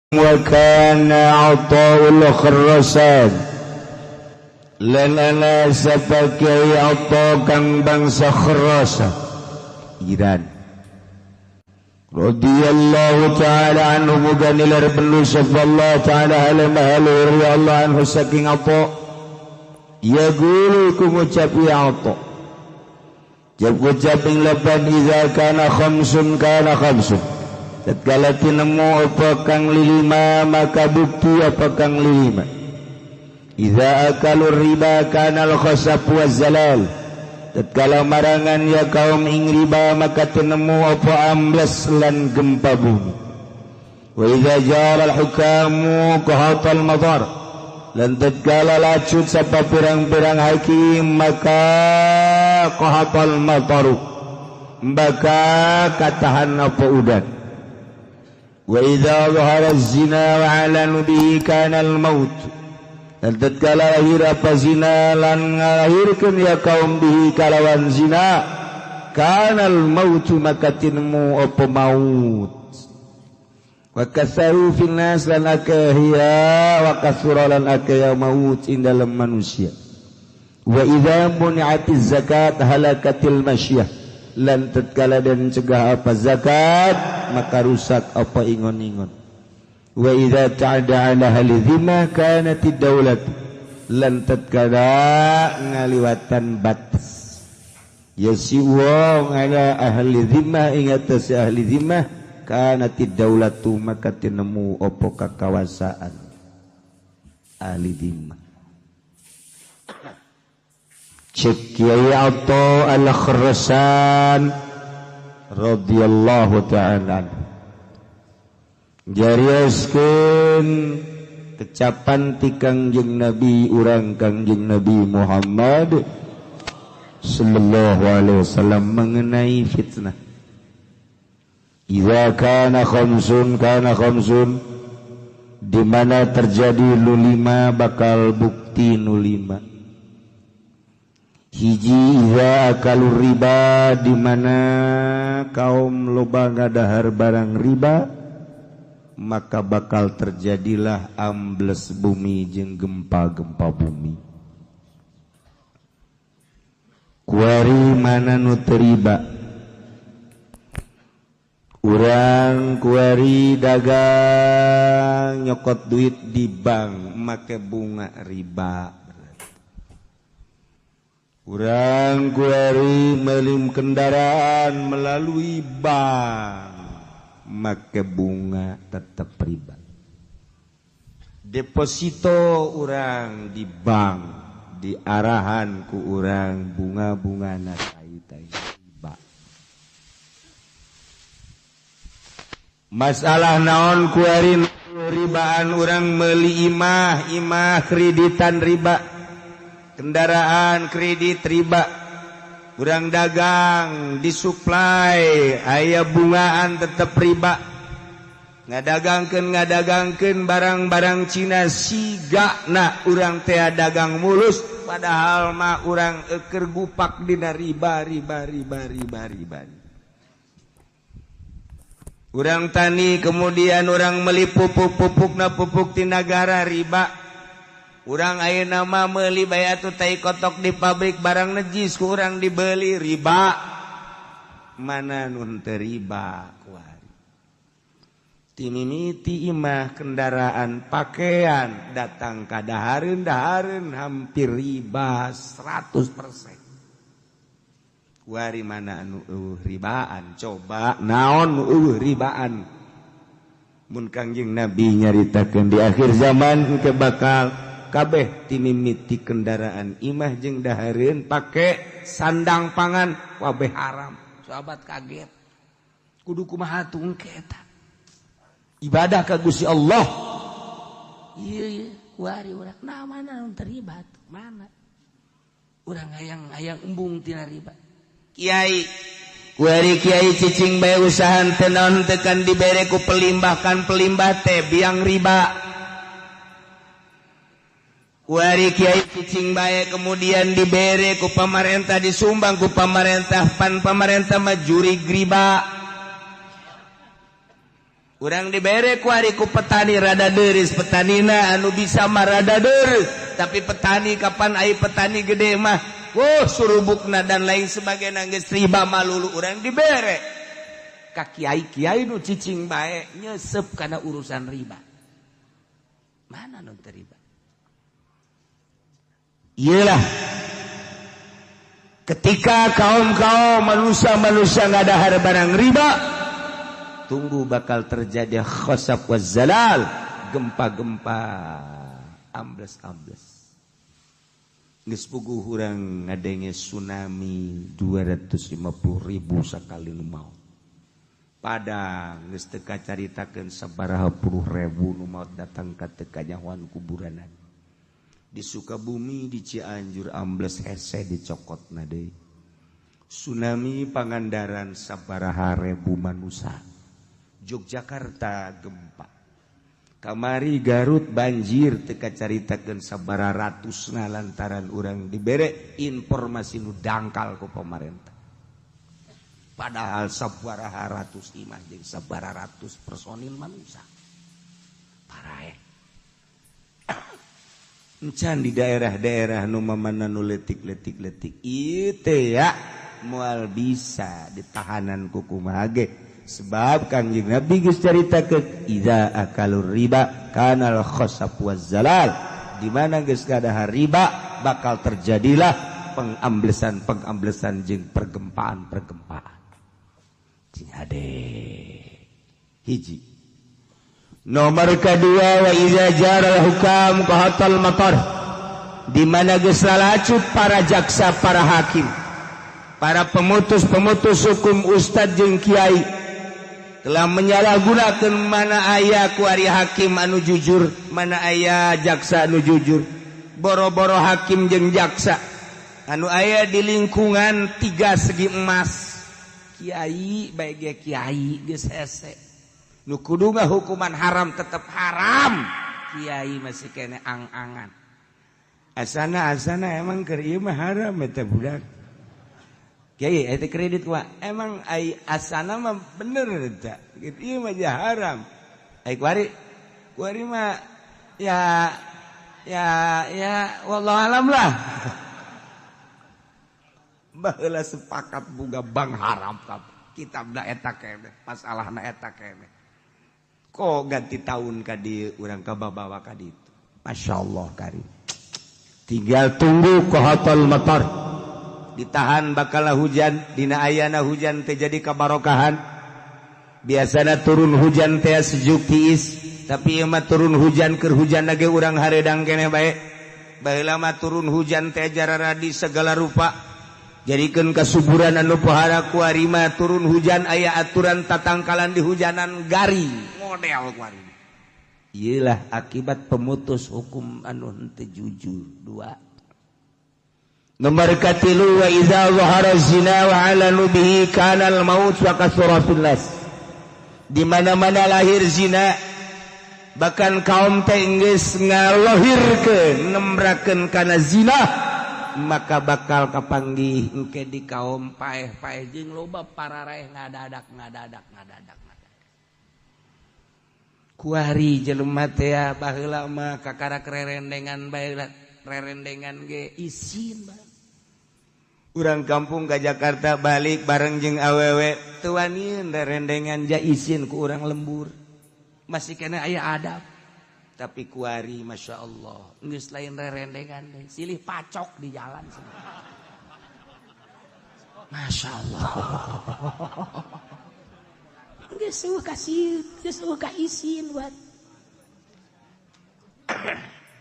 Wa kana Athaul Khurasan lan ana sapa Kiai Atha kang bangsa Khurasan Iran radhiyallahu taala anhu, muga nilar perlu sapa Allah taala halam radhiyallahu anhu saking apa ya gulu ku ngucap ya Atha jab ngucap ing lapan iza kana khamsun kana khamsun. Tatkala tinemu apa kang lilima maka bukti apa kang lilima. Iza akalur riba kanal khasab wa zalal. Tatkala marangan ya kaum ing riba maka tinemu apa ambles lan gempa bumi. Wa iza jara al-hukamu qahatal madar. Lan tatkala lacut sapa pirang-pirang hakim maka qahatal mataru. Maka katahan apa udan. Wa idza zahara az-zina wa 'alanu bihi kana al-maut. Dan tatkala lahir apa zina lan ngalahirkeun ya kaum bihi kalawan zina kana al-maut maka tinemu apa maut. Wa kasaru fil nas lan akahiya wa kasura lan akaya maut ing dalam manusia. Wa idza muni'atiz zakat halakatil masyiyah. Lan tatkala dan cegah apa zakat maka rusak apa ingon-ingon. Wa idza ta'ada ala ahli dhimma kanatid daulat. Lan tatkala ngaliwatan batas ya si wong ala ahli dhimma ing atas ahli dhimma kanatid daulatu maka tinemu apa kakawasaan ahli dhimma. Cek Kiai Atha Al-Khurasan radhiyallahu ta'ala jariaskeun kecapan ti Kangjeng Nabi urang Kangjeng Nabi Muhammad sallallahu alaihi wasallam mengenai fitnah. Idza kana khamsun kana khamsun, di mana terjadi nu lima bakal bukti nu lima. Hiji iza akalur riba, di mana kaum loba ngadahar barang riba maka bakal terjadilah ambles bumi jeung gempa-gempa bumi. Kuari mana nu teu riba? Urang kuari dagang nyokot duit di bank make bunga riba. Urang kuari melim kendaraan melalui bank make bunga tetep riba. Deposito urang di bank diarahan ku urang bunga-bungana tai-tai riba. Masalah naon kuari ribaan urang meuli imah, imah kreditan riba. Kendaraan kredit riba, urang dagang disuplai aya bungaan tetep riba. Ngadagangkeun barang-barang Cina sigana urang teh dagang mulus padahal mah urang eukeur gupak dina riba riba riba riba riba. Urang tani kemudian urang meuli pupuk-pupukna pupuk ti nagara riba. Urang ayeuna mah meuli bae atuh tai kotok di pabrik barang najis ku urang dibeli riba. Mana nu teu riba kuari. Timimiti imah kendaraan pakaian datang ka dahareun dahareun hampir riba 100%. Kuari mana anu eueuh ribaan, coba naon nu eueuh ribaan. Mun Kangjeng Nabi nyaritakeun di akhir zaman ke bakal kabeh timimiti kendaraan imah jeung dahareun pake sandang pangan kabeh haram. Sahabat kaget. Kudu kumaha tungke eta? Ibadah ka Gusti Allah. Ieu ieu kuari urang nah mana nu terlibat? Mana? Urang hayang embung tina riba. Kiai kuari kiai cicing bae usahan teu naon teu kan dibere ku pelimbah kan pelimbah teh biang riba. Kuari kiai cicing bae kemudian dibere ku pamarentah disumbang ku pamarentah pan pamarentah mah jurig riba. Urang dibere kuari ku petani rada deris, petanina anu bisa mah rada deris, tapi petani kapan ai petani gede mah, wah, surubukna dan lain sebagainya geus riba malulu. Urang dibere ka kiai-kiai nu cicing bae nyesep kana urusan riba. Mana nu teu riba? Iyalah, ketika kaum-kaum manusia-manusia ngadahar barang riba, tunggu bakal terjadi khosaf wa zalal, gempa-gempa, ambles-ambles. Geus puguh urang ngadenge tsunami 250 ribu sakali nu maot. Padang geus teu kacaritakeun sabaraha puluh ribu nu maot datang ka teu kanyahoan kuburanan. Di Sukabumi, di Cianjur ambles hese dicokotna deui. Tsunami Pangandaran sabaraha ribu manusia. Yogyakarta gempa. Kamari Garut banjir teu kacaritakeun sabaraha ratusna lantaran urang dibere informasi nu dangkal ku pemerintah. Padahal sabaraha ratus imah jeung sabaraha ratus personil manusia. Paraeh. Encan di daerah-daerah nu mamana nu leutik-leutik leutik ieu teh ya moal bisa ditahanan ku kumaha ge, sebab Kangjeng Nabi geus caritakeun idza akalur riba kanal khasab waz zalal, di mana geus kadahar riba bakal terjadilah pengamblesan-pengamblesan jeung pergempaan-pergempaan. Cing hade hiji. Nomor kedua, wa idza jaral hukam qahatal matar, di mana geus lalacut para jaksa, para hakim, para pemutus-pemutus hukum, ustad jeung kiai telah menyalahgunakan. Mana aya kuari hakim anu jujur? Mana aya jaksa anu jujur? Boro-boro hakim jeung jaksa anu aya di lingkungan tiga segi emas, kiai baik ge kiai geus hese. Nu kudu hukuman haram tetap haram, kiai masih kene ang-angan, asana asana emang keur ieu mah haram eta budak. Kiai eta kredit kumaha emang ai asana mah bener eta gitu, ieu mah haram. Ai kuari kuari mah ya ya ya wallahu alam lah. Baheula sepakat boga bank haram kitabna eta keneh, masalahna eta keneh. Kok ganti tahun ka dieu urang kababawa ka ditu. Masya Allah karim. Tinggal tunggu qahatal matar, ditahan bakal hujan. Dina ayana hujan teh jadi kabarokahan. Biasana turun hujan teh sejuk tiis, tapi ieu mah turun hujan keur hujan lagi urang haredang keneh bae. Baheula mah turun hujan teh jararadi segala rupa, jadikeun kasuburan anu pohara. Kuari mah turun hujan aya aturan tatangkalan di hujanan garing model kuari. Iyalah akibat pemutus hukum anu henteu jujur. Dua. Nomor katilu, wa idza zahara zina wa alanu bihi kana al maut wa kathura fil nas. Di mana-mana lahir zina, bahkan kaum teh geus ngalohirkeun nembrakeun kana zina, maka bakal kapanggih engke di kaum paeh-paeh jeung loba pararaeh ngadadak ngadadak ngadadak. Kuari jelema teh baheula mah kakara rerendengan bae, rerendengan ge isin bae. Urang kampung ke Jakarta balik bareng jeung awewe teu wanian rerendengan, ja isin ku urang lembur, masih kena aya adab. Tapi kuari Masya Allah geus lain rerendengan deui, silih pacok di jalan. Masya Allah geus eueuh kasih, geus eueuh ka isin buat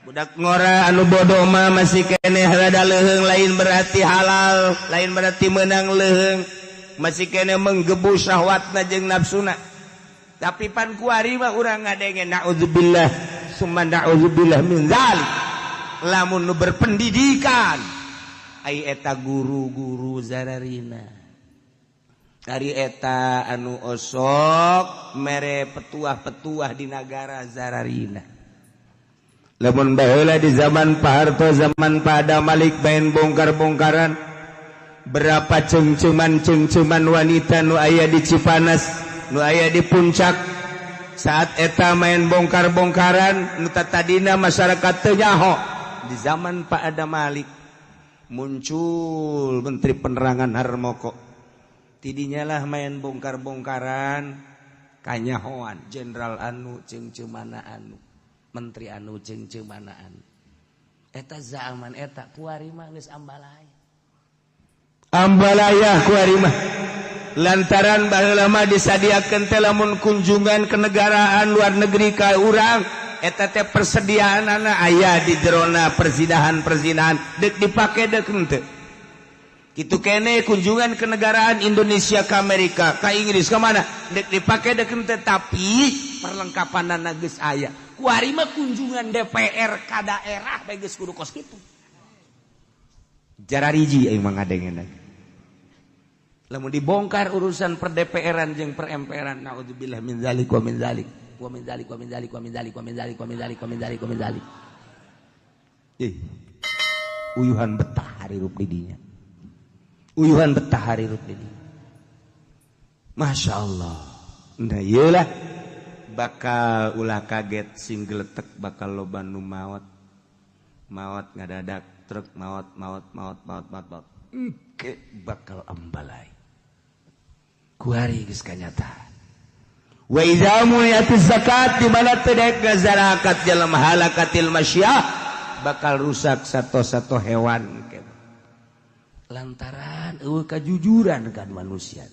budak ngora. Anu bodoh mah masih keneh rada leuheung, lain berarti halal, lain berarti menang leuheung, masih keneh menggebu syahwatna jeung nafsuna. Tapi pan kuari mah urang ngadenge naudzubillah summa naudzubillah min dzalik. Lamun nu berpendidikan ai eta guru-guru zararina dari eta anu osok mere petuah-petuah di nagara zararina. Lamun baheula di zaman Pak Harto, zaman Pak Adam Malik main bongkar-bongkaran, berapa cengceman-cengceman wanita nu aya di Cipanas, nu aya di Puncak. Saat eta main bongkar-bongkaran nu tadina masyarakat teu nyaho. Di zaman Pak Adam Malik muncul Menteri Penerangan Harmoko. Tidinya lah main bongkar-bongkaran kanyahoan jenderal anu jeung mana anu, menteri anu jeung mana anu. Eta zaman eta kuari mah geus ambalaya. Ambalaya kuari mah. Lantaran baheula mah disadiakeun teh lamun kunjungan kenegaraan luar negeri ka urang eta teh persediaanana aya di jerona perzinahan-perzinahan dek dipake dek henteu. Kitu kene kunjungan kenegaraan Indonesia ke Amerika, ke Inggris, ke mana dek dipake dek henteu, tapi perlengkapanana geus aya. Kuari mah kunjungan DPR ka daerah bae geus kudu kos kitu. Jarariji aing mah ngadengena. Lamun dibongkar urusan per DPR-an jeung per MPR-an, naudzubillah min zalik wa min zalik wa min zalik wa min zalik wa min zalik wa min zalik wa min zalik wa min zalik wa min zalik. Ih. Uyuhan betah hirup di dinya. Uyuhan betah hirup di dinya. Masya Allah. Nah iyalah bakal ulah kaget sing geletek bakal loba nu maot. Maot ngadadak truk maot maot maot maot maot maot. Engke bakal ambalai. Kuari geus kanyataan. Wa idza muniatis zakat di mana teu daek ngazarakat jelema halakatil masyah bakal rusak sato-sato hewan lantaran eueuh kajujuran kan manusia.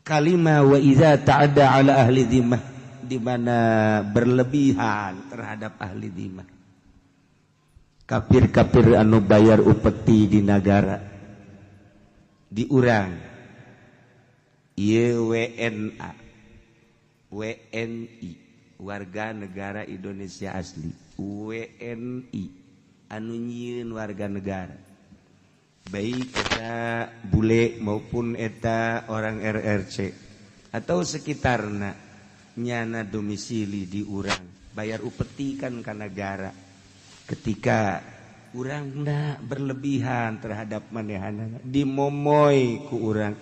Kalima wa idza ta'adda ala ahli dhimmah di mana berlebihan terhadap ahli dhimmah. Kafir-kafir anu bayar upeti di nagara di urang WNA WNI warga negara Indonesia asli, WNI anu nyieun warga negara baik eta bule maupun eta orang RRC atau sekitarna nyana domisili di urang bayar upeti kan ka negara. Ketika urangna berlebihan terhadap manehanana dimomoy ku urang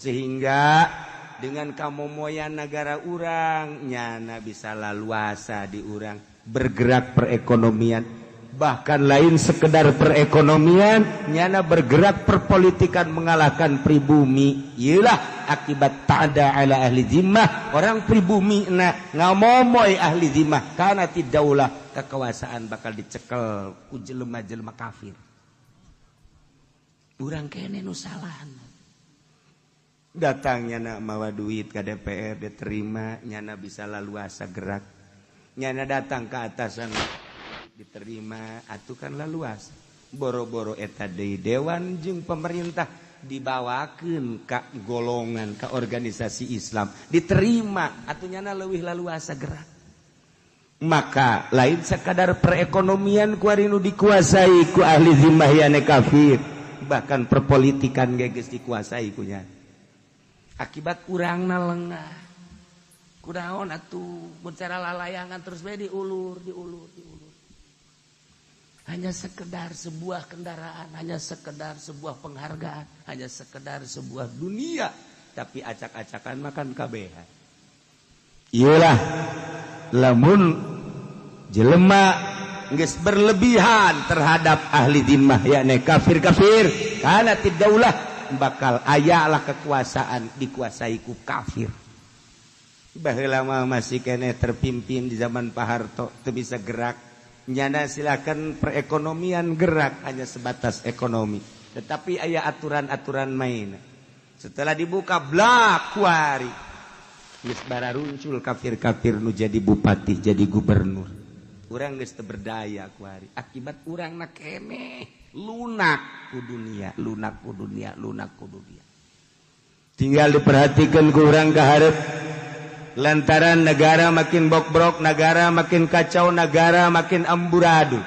sehingga dengan kamomoyan negara urang nyana bisa laluasa di urang bergerak perekonomian, bahkan lain sekedar perekonomian nyana bergerak perpolitikan mengalahkan pribumi. Iyalah akibat ta'ada ala ahli zimmah, orang pribumi na ngamomoy ahli zimmah karena tidaulah kekuasaan bakal dicekel ku jelema-jelema kafir. Urang kene nu salah. Datang nyana mawa duit ke DPR diterima, nyana bisa laluasa gerak. Nyana datang ke atasan diterima, atuh kan laluasa. Boro-boro eta deui dewan jeung pemerintah dibawakeun ka golongan ka organisasi Islam diterima, atuh nyana leuwih laluasa gerak. Maka lain sekadar perekonomian kuari nu dikuasai ku ahli zimmah yane kafir, bahkan perpolitikan ge geus dikuasai ku nya. Akibat urangna lengah. Kunaon atuh mun cara lalayangan terus bae diulur, diulur, diulur. Hanya sekedar sebuah kendaraan, hanya sekedar sebuah penghargaan, hanya sekedar sebuah dunia, tapi acak-acakan makan kabehan. Iyalah lamun jelema geus berlebihan terhadap ahli zimmah yakni kafir-kafir, kana tidaulah bakal ayalah kekuasaan dikuasai ku kafir. Baheula mah masih keneh terpimpin di zaman Pak Harto teu bisa gerak. Nyana silakan perekonomian gerak hanya sebatas ekonomi, tetapi aya aturan-aturan main. Setelah dibuka blak kuari geus bararuncul kafir-kafir nu jadi bupati, jadi gubernur. Urang geus teu berdaya kuari akibat urangna keneh lunak ku dunia, lunak ku dunia, lunak ku dunia. Tinggal diperhatikan ku urang ka hareup. Lantaran negara makin bokbrok, negara makin kacau, negara makin amburadul.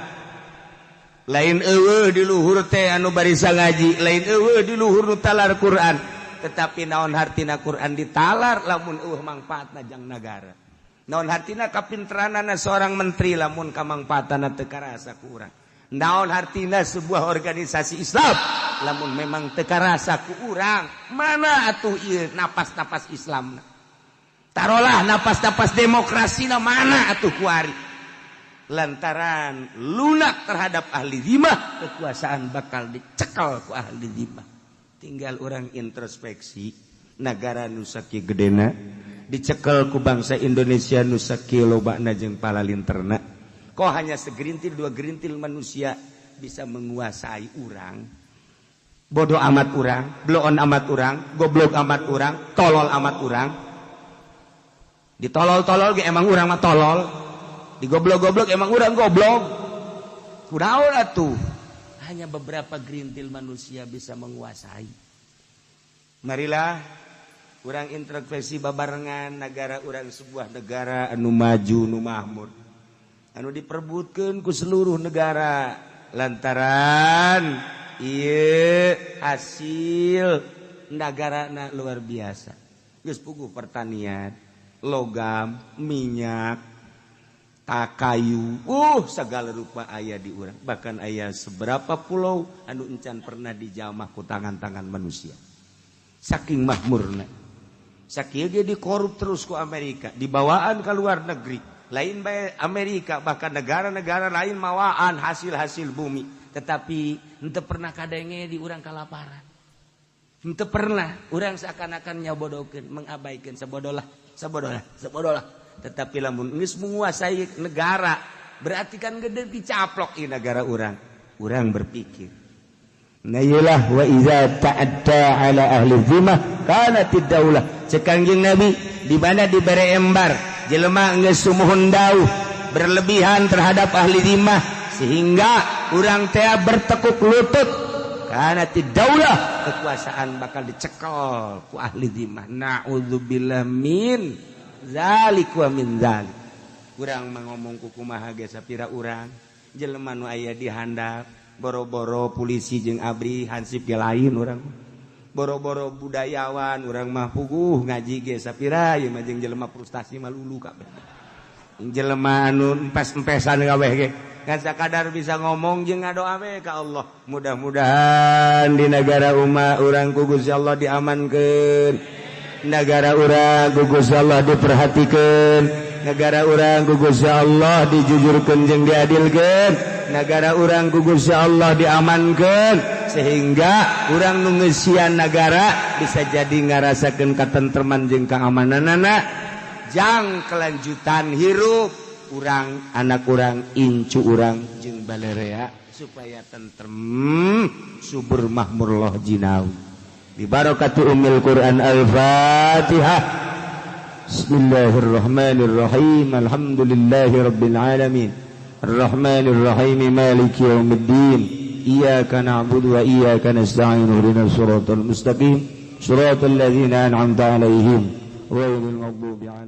Lain eueuh di luhur teh anu barisa ngaji, lain eueuh di luhur nu talar Quran, tetapi naon hartina Quran ditalar lamun eueuh mangfaatna jang nagara. Naon hartina kapinteranana seorang menteri lamun kamangfaatana teu karasa ku urang. Naon hartina sebuah organisasi Islam lamun memang teu karasa ku urang. Mana atuh ieu napas-napas Islamna? Tarolah napas-napas demokrasi na mana atuh kuari. Lantaran lunak terhadap ahli zimah, kekuasaan bakal dicekal ku ahli zimah. Tinggal orang introspeksi negara nu sakieu gedena dicekel ku bangsa Indonesia nu sakieu lobana jeung palalinterna. Kok hanya segerintil dua gerintil manusia bisa menguasai urang? Bodoh amat urang, bloon amat urang, goblok amat urang, tolol amat urang. Ditolol-tolol ge emang urang mah tolol. Digoblok-goblok emang urang goblok. Kunaon atuh? Hanya beberapa gerintil manusia bisa menguasai. Marilah urang introspeksi babarengan negara urang, sebuah negara anu maju, nu makmur, anu diperbutkeun ku seluruh negara lantaran ieu hasil negara luar biasa. Geus puguh pertanian, logam, minyak, tak kayu, segala rupa aya di urang. Bahkan aya seberapa pulau anu encan pernah dijamah ku tangan-tangan manusia. Saking makmurna. Sakieu ge dikorup terus ku Amerika, dibawaan ke luar negeri. Lain bae Amerika, bahkan negara-negara lain mawaan hasil-hasil bumi. Tetapi henteu pernah kadenge di urang kalaparan. Henteu pernah urang seakan-akan nyabodokeun, mengabaikan, sabodolah, sabodolah, sabodolah. Tetapi lamun geus menguasai negara, berarti kan gede dicaplok di negara urang. Urang berpikir. Nah, iyalah, wa iza ta'adda ala ahli zimmah kanatid daulah. Cek Kangjeng Nabi, di mana dibere embar jelema geus sumuhun dauh berlebihan terhadap ahli zimmah sehingga urang teh bertekuk lutut, kanatid daulah, kekuasaan bakal dicekel ku ahli zimmah. Na'udzubillah min zalik wa min zalik. Urang mah ngomong ku kumaha ge sapira urang jelema nu aya di handap, boro-boro polisi jeung ABRI, hansip ge lain urang. Boro-boro budayawan, urang mah puguh ngaji ge sapira ieu mah jeung jelema frustasi mah lulu kabeh. Jelema anu empes-empesan kabeh ge ngan sakadar bisa ngomong jeung ngadoa we ka Allah. Mudah-mudahan di negara umat urang ku Gusti Allah diamankeun, negara urang ku Gusti Allah diperhatikeun, negara urang ku Gusti Allah dijujurkeun jeung diadilkeun, negara urang ku Gusti Allah diamankeun sehingga urang nu ngeusian negara bisa jadi ngarasakeun katentreman jeung keamananana jang kelanjutan hirup urang, anak urang, incu urang jeung balerea supaya tentrem, subur, makmur loh jinawi. Bi barakati ummil Quran. Al-Fatihah. Bismillahirrahmanirrahim. Alhamdulillahi rabbil alamin, Arrahmanir Rahim, Maliki yaumiddin. Iyyaka na'budu wa iyyaka nasta'in. Ihdinas siratal mustaqim, siratal ladzina an'amta 'alaihim, ghairil maghdubi 'alaihim.